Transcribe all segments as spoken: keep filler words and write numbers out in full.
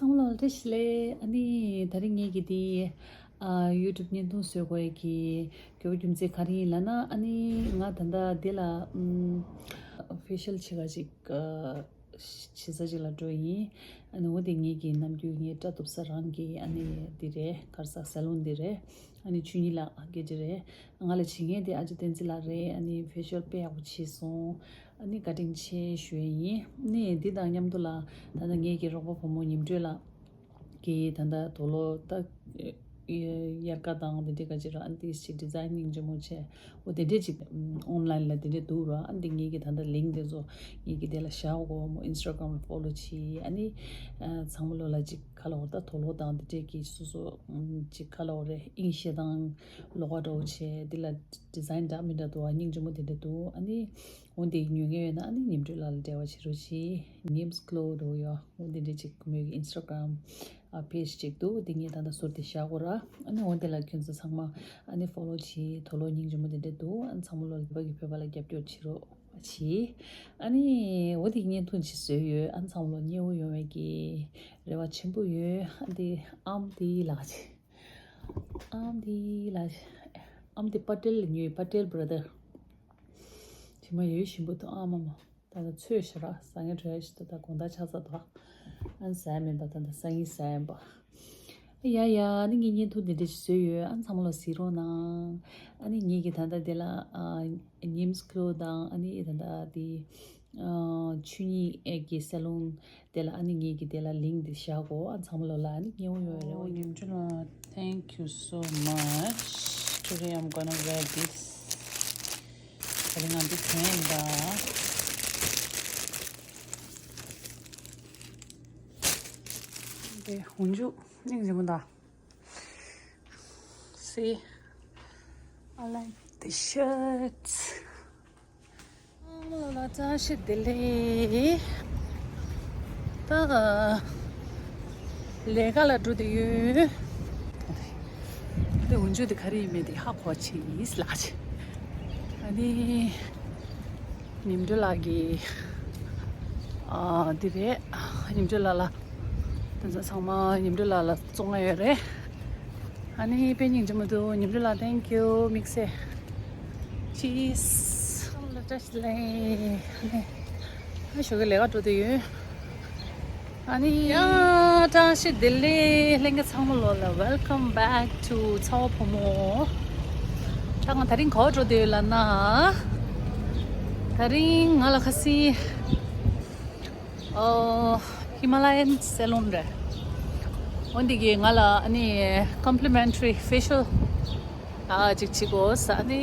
ཚང་མ་ལ་བཀྲ་ཤིས་བདེ་ལེགས། ཨ་ནི་དེ་རིང་ངེད་ཀྱི་དེ་ཨ་ཡུ་ཊུབ་བརྙན་ཐུང་བཟོ་དགོས་ཀྱི་དགོས་པ་རྒྱུ་མཚན་ག་རེ་ཡིན་ལབ་ན། ཨ་ནི་ང་ད་ལྟ་འདི་ལ་ཨམ་ཕེ་ཤལ་བྱེད་ག་ཅིག་ཨ་བྱེད་ས་ཅིག་ལ་འགྲོ་ཡིན། ཨ་ནི་འོ་དེ་ངེད་ཀྱི་ནམ་རྒྱུན་ངའི་སྐྲ་གཏུབ་ས་རང་གི་ཨ་ནི་འདི་རེད། ག་རེ་ཟ། སེ་ལོན་འདི་རེད། ཨ་ནི་ཆོས་ཉིད་ལགས་སྐད་ཆ་རེད། ང་ལ་བྱེད་མཁན་དེ་ཨ་ཅེ་བསྟན་འཛིན་ལགས་རེད། ཨ་ནི་ཕེ་ཤལ་དཔེ་ཡག་པོ་བྱས་སོང་། ཨ་ནི་བཀའ་དྲིན་ཆེ་ཞུ་ཡས་ཡིན། ཨ་ནི་འདི་དང་མཉམ་དུ་ལ་ད་ལྟ་ངེད་ཀྱི་རོགས་པ་བུ་མོ་ཉི་སྒྲོན་ལགས་ཀྱིས་ད་ལྟ་དུག་ལོག་ད་དབྱར་ཁ་དང་དེ་འདྲའི་ག་ཅིག་ར་ཨ་ནི་ཏིས་ཅིག་ཌི་ཛའིན་སྙིང་རྗེ་མོ་བྱས། འོ་དེ་འདྲས་ཅིག་ཨོན་ལའིན་ལ་དེ་འདྲས་འདུག་ར། ཨ་ནི་དེ་ངེད་ཀྱི་ད་ལྟ་ལིང་དེ་ཚོ་ངེད་ཀྱི་དེ་ལ་བཞག་གོ་མོ། ཨིན་སི་ཊ་གྷ་རམ་ལ་ཕོ་ལོ་བྱེད། ཨ་ནི་ཚང་མ་ལོ་ལ་ཅིག་ཁ་ལོ་ད་དུག་ལོག་དང་དེ་འདྲས་ཀྱི་སོ་སོ་ཅིག་ཁ་ལོ་རེ་དབྱིངས་ཤེས་དང་ལོག་པ་འདྲ་བོ་བྱས། དེ་ལ་ཌི་ཛའིན་འདྲ་མི་འདྲ་འདུག་ཨ་སྙིང་རྗེ་མོ་དེ་འདྲས་འདུག་ཨ་ནི་འོ་དེ་ཉོ་མཁན་ཡོད་ན་ཨ་ནི་ཉི་སྒྲོན་ལགས་ལ་འབྲེལ་བ་བྱེད་རོགས་གྱིས། ཉིམ་སི་ཀ་ལོ་འདྲ་བོ་ཡོད། འོ་དེ་འདྲས་ཅིག་མོས་ཀྱི་ཨིན་སི་ཊ་གྷ་རམ་ཨ་ཕེ་ཇི་ཅིག་འདུག་དེ་ངས་ད་ལྟ་ཟུར་དེ་བཞག་གོ་ར། ཨ་ནི་འོ་དེ་ལ་ཁྱོད་ཚོ་ཚང་མ་ཨ་ནི་ཕོ་ལོ་བྱེད། དུག་ལོག་སྙིང་རྗེ་མོ་དེ་འདྲས་འདུག་ཨ་ནི་ཚང་མ་ལོ་ལ་བོད་ཀྱི་བོད་པ་ལ་རྒྱབ་སྐྱོར་བྱེད་རོགས་བྱེད། ཨ་ནི་འོ་དེ་བརྙན་ཐུང་ཅིག་བཟོས་ཡོད། ཨ་ནི་ཚང་མ་ལོ་མཉེས་པོ་ཡོང་བའི་གི་རེ་བ་ཆེན་པོ་ཡོད། ཨ་འདི་ཨམ་དེ་ལགས་ཅིག་ཨམ་དེ་ལགས་ཅིག་ཨམ་དེ་པ་ཏེལ་ལ་ཉོས། པ་ཏེལ་བྷ་ར་དར། ཇི་མ་ཡོད་བཞིན་པོ་དང་ཨ་མ་མ། ད་ལྟ་ཚོས་ཤ་ར་ཟ་ངེ་བྲོས་ཤི་ད་ད་དགོང་དག་ཆགས་ཚར་འདུག་ཨ་ནི་ཟ་ཡ་མིན་པ་ད་ལྟ་སང་ཉིན་ཟ་ཡ་ཡིན་པ། ཡ་ཡ། ཨ་ནི་ངའི་བརྙན་ཐུང་འདི་འདྲ་ཞིག་བཟོས་ཡོད། ཨ་ནི་ཚང་མ་ལོ་གཟིགས་རོགས་གནང་། ཨ་ནི་ངེད་ཀྱི་ད་ལྟ་འདི་ལ་ཨ་ཉིམ་སི་ཀ་ལོ་དང་ཨ་ནི་ད་ལྟ་འདི་ཨ་ཆོས་ཉིད་ཨེ་ཀྱི་སེ་ལོན་དེ་ལ་ཨ་ནི་ངེད་ཀྱི་དེ་ལ་ལིང་ཀི་འདི་བཞག་གོ་ཨ་ཚང་མ་ལོ་ལ་ཨ་ནི་མཉེས་པོ་ཡོད་རེད། འོ་ཉིམ་ཆུ་ལ། Thank you so much. Today I'm gonna wear this. དེ་རིང་ང་འདི་གྱོན་ཡིན་ད། དེ་འོག་འཇུག་སྙིང་རྗེ་མོ་ད། See, I like the shirts. ལ་བཀྲ་ཤིས་བདེ་ལེགས། ད་ལས་ཀ་ལ་འགྲོ་དུས་ཡོད། དེ་འོག་འཇུག་དེ་ག་རེ་ཡིན་མིན་དེ་ཧ་གོ་ཆེ་ཡིས་ལགས་ཆེ། ཨ་ནི་ཉིམ་སྒྲོན་ལགས་ཀྱི་ཨ་དེ་རེད། ཉིམ་སྒྲོན་ལགས་ལ་དེ་ཚོ་ཚང་མ་ཉིམ་སྒྲོན་ལགས་ལ་བཙོང་ང་ཡོད་རེད། ཨ་ནི་དཔེ་སྙིང་རྗེ་མོ་འདུག་ཉིམ་སྒྲོན་ལགས། Thank you དམིགས་བསལ། Cheers. ལ་བཀྲ་ཤིས་བདེ་ལེགས། ཨ་ནི་ཨ་ཞོགས་ཀས་ལས་ཀ་འགྲོ་དུས་ཡོད། ཨ་ནི་ཡ་བཀྲ་ཤིས་བདེ་ལེགས་ལྷན་རྒྱས་ཚང་མ་ལོ་ལ། Welcome back to ཚ་བོ་བུ་མོ། ད་ང་དེ་རིང་ག་པར་འགྲོ་དུས་ཡོད་ལབ་ན། དེ་རིང་ང་ལ་ཁ་སང་ཨོ་ཧི་མ་ལ་ཡན་སེ་ལོན་རེད། འོ་འདི་གིས་ང་ལ་ཨ་ནི་complimentary facial ཨ་ཅིག་བྱེད་དགོས་ས་ནི།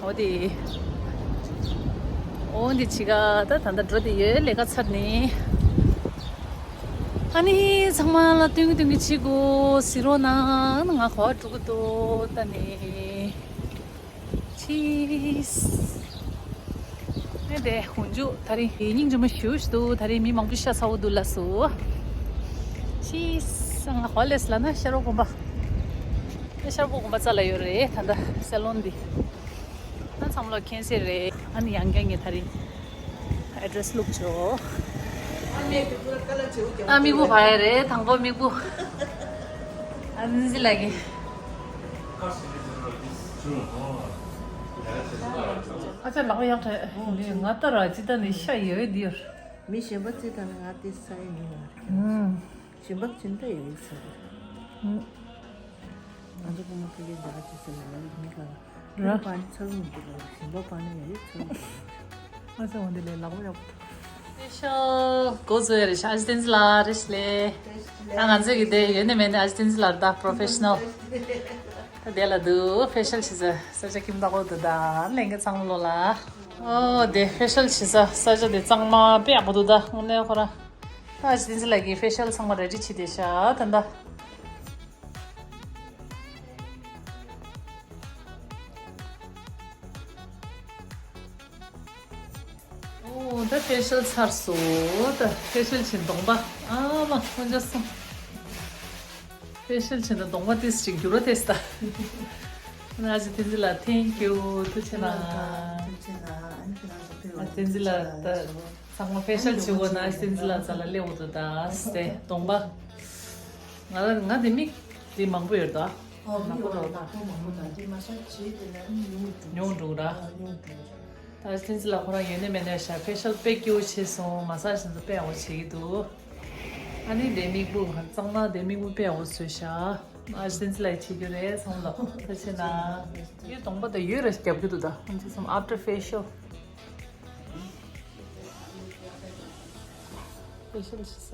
འོ་དེ་འོ་འདི་བྱེད་ག་ད་ད་ལྟ་འགྲོ་དེ་ཡོད། ལས་ཀ་ཚར་ནི། ཨ་ནི་ཚང་མ་ལ་སྟོན་གི་སྟོན་གི་བྱེད་དགོས། གཟིགས་རོགས་གནང་། ང་ག་པར་འགྲོ་གི་འདུག་ད་ནི། Cheers. ཨེ་དེ་འོག་འཇུག་དེ་རིང་སྙིང་རྗེ་མོ་ཞེ་པོ་ཞིག་འདུག་དེ་རིང་མི་མང་པོ་ཤ་ཚ་བོ་འདུག་ལགས་སོ། Cheers. ང་ག་པར་སླེབས་ལབ་ན་ཤར་པ་དགོན་པ། ཤར་པ་དགོན་པ་རྩ་ལ་ཡོད་རེད། ད་ལྟ་སེ་ལོན་འདི། ཨ་ཚང་མ་ལོ་མཁྱེན་གསལ་རེད། ཨ་ནི་ཡང་བསྐྱར་ངས་དེ་རིང་ཨེ་ཌི་རེ་སི་བླུགས་ཆོག་ཨ་མིག་བུ་ཕ་ཡ་རེད། དང་པོ་མིག་བུ། ཨ་ནི་ཟི་ལ་གི། ཨ་ཅག་ལག་པ་ཡག་ཐལ། ང་ལྟ་ར་ཅི་ལྟ་ནི་ཤ་ཡོད་འདི་ཡོད། མི་གཞན་པ་ཅི་ལྟ་ནི་ང་དེ་ས་ཡི་མི་མ་རེད། གཞན་པ་ཅི་ལྟ་ཡོད་ས་རེད། ང་ཚོ་ཕ་མ་ཕ་གིའི་འདྲ་ཅི་ཟེར་ལ་ཡང་མི་ག་ལ་ར་པ་ནི་ཚ་རུང་འདི་ལ་གཞན་པ་པ་ནི་ཡོད་ཚ་རུང་། ཨ་ཅག་འོ་འདི་ལས་ལག་པ་ཡག་པོ་འདུག་ཕེ་ཤལ་འགོ་བཟོ་ཡ་རེད་ཤག་ཨ་ཅེ་བསྟན་འཛིན་ལགས་རེད་ཤག་ལས། ད་ང་ཚོ་གི་དེ་ཡོད་ནི་མེད་ནི་ཨ་ཅེ་བསྟན་འཛིན་ལགས་ད་པྲོ་ཕེ་ཤ་ནལ། ད་དེ་ལ་འདུག་ཕེ་ཤལ་བྱེད་ས་ས་ཆ་ཁྱིམ་བདག་པོ་འདུག་ད་ལས་འགན་ཚང་མ་ལོ་ལ། ཨོ་དེ་ཕེ་ཤལ་བྱེད་ས་ས་ཆ་དེ་གཙང་མ་དཔེ་ཡག་པོ་འདུག་ད་དངོས་གནས་ཁོ་ར། ད་ཨ་ཅེ་བསྟན་འཛིན་ལགས་ཀྱིས་ཕེ་ཤལ་ཚང་མ་རེ་ཌི་བྱེད་དེ་ཤག་ད་ད། ཨོ་ད་ཕེ་ཤལ་ཚར་སོང་། ད་ཕེ་ཤལ་བྱེད་གདོང་པ་ཨ་མ་ཁོང་ཅག་སོང་། ཕེ་ཤལ་བྱེད་ན་གདོང་པ་ཏིས་ཅིག་འགྱུར་བ་ཏིས་ད། ན་ཅི་བསྟན་འཛིན་ལགས་thank you ཐུགས་རྗེ་གནང་། ཐུགས་རྗེ་གནང་། ཨ་བསྟན་འཛིན་ལགས་ད། ཚང་མ་ཕེ་ཤལ་བྱེད་དགོས་ན་སྲིད་འཛིན་ལགས་རྩ་ལ་སླེབས་འོ་དོ་ད་སྟེ་གདོང་པ། ང་ང་དེ་མིག་དེ་མང་པོ་ཡོད་ད། ཨོ་མི་ཡོད་ན་ཁོ་མང་པོ་ད་དེ་མ་ཤ་བྱེད་དེ་ན་ཉུང་འགྲོ་ཉུང་འགྲོ་ར། ཉུང་འགྲོ་ར། ད་སྲིད་འཛིན་ལགས་ཁོ་རང་ཡོད་ནས་མེད་ནས་ཤ་ཕེ་ཤལ་དཔེ་སྐྱིད་པོ་བྱས་སོང་། མ་སཱ་ཇི་དེ་ཚོ་དཔེ་ཡག་པོ་བྱེད་ཀྱི་འདུག་ཨ་ནི་དེ་མིག་སྤུ་གཙང་ན་དེ་མིག་སྤུ་དཔེ་ཡག་པོ་བཟོས་ཤག་ཨ་སྲིད་འཛིན་ལགས་བྱེད་རྒྱུ་རེད་སོང་ལོ། ད་བྱས་ན་ཡོད་གདོང་པ་ད་ཡོད་ར་རྒྱབ་ཀྱི་འདུག་ད་ཁོང་ཚོ་ཚང་མ་after facial facial བྱས་ས།